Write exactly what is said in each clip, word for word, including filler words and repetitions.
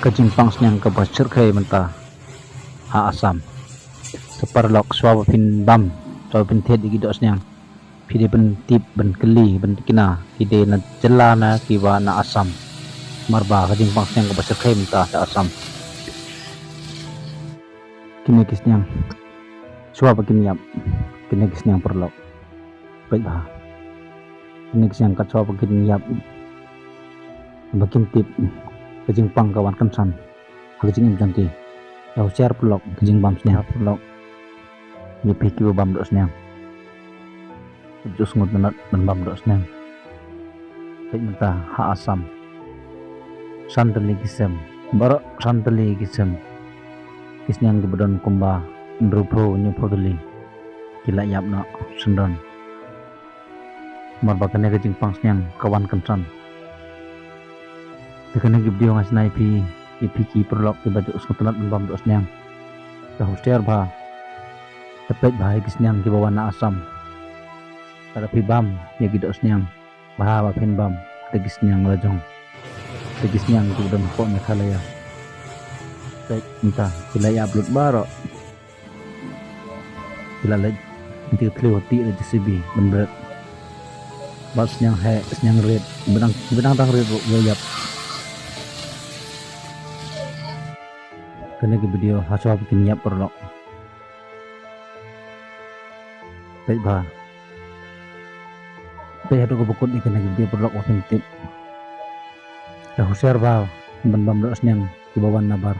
Ka jingpang sniang kaba shyrkhei mynta ha Assam. Te paralok, shuwa ba phin bam, shuwa ba phin thied ïa ki doh sniang, phi dei ban tip, ban kylli, ban tikna ki dei na jylla na kiba na Assam. Namar ba ka jingpang sniang kaba shyrkhei mynta ha Assam. Kine ki sniang, shuwa ba kin ïap, kine ki sniang paralok, peit bha. Kine ki sniang kat shuwa ba kin ïap, ba kim tip, ka jingpang ka wan kynsan ha ka jingim jong ki. Ïa husiar paralok, ka jingbam sniang paralok. Ïa phi kiba bam doh sniang, ju sngewtynnat ban bam doh sniang. Peit mynta ha Assam, san tylli ki sem, baroh san tylli ki sem, ki sniang kiba don kumba hynriewphew hynñiewphew tylli ki la ïap noh syndon. Namar ba kane ka jingpang sniang ka wan kynsan. Te kane ka video nga shna ïa phi, ïa phi ki paralok kiba ju sngewtynnat ban bam doh sniang. Te husiar bha, te peit bha ïa ki sniang kiba wan na Assam. Lada phi bam ïa ki doh sniang, bha ba phin bam da ki sniang la jong, da ki sniang kiba don hapoh Meghalaya. Peit mynta ki la ïap lut baroh. Ki la leit, ki thliew ha tih da J C B ban bret. Bad sniang heh, sniang rit, ba dang, ba dang dang rit ruh ïa ïap. Kane ka video ha shuwa ba kin ïap paralok. Peit bha. Peit haduh kaba kut ïa kane ka video paralok ba phin tip. Te husiar bha ban bam doh sniang kiba wan nabar.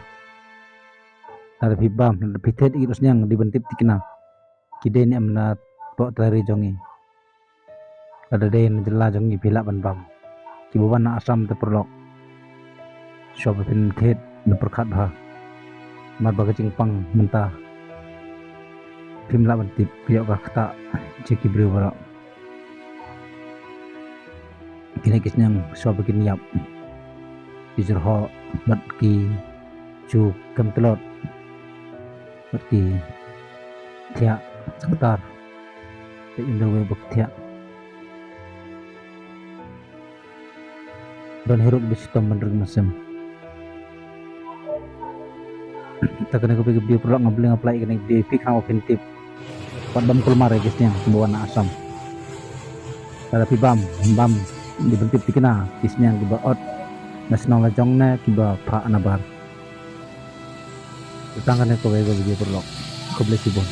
Lada phi bam, lada phi thied ïa ki doh sniang, dei ban tip tikna ki dei ne em na poh trai ri jong ngi. Lada dei na jylla jong ngi phi lah ban bam. Kiba wan na Assam te paralok, shuwa ba phin thied, phin pyrkhat bha. Namar ba ka jingpang mynta phim lah ban tip, phi ïoh ka ktah jong ki briew baroh. Kine ki sniang shuwa ba kin ïap, ki jyrhoh bad ki ju kem tlot bad ki thiah saktar. Te ynda wei ba ki thiah, don hi ruh ba shitom ban ring mynsiem. Te kane ka video paralok nga bling apply kane ka video ïa phi khnang ba phin tip. Wat bam kulmar ïa ki sniang kiba wan na Assam. Lada phi bam, bam, dei ban tip tikna ki sniang kiba ot na shnong la jong ne kiba phah nabar. Te tang kane kawei ka video paralok. Khublei shibun.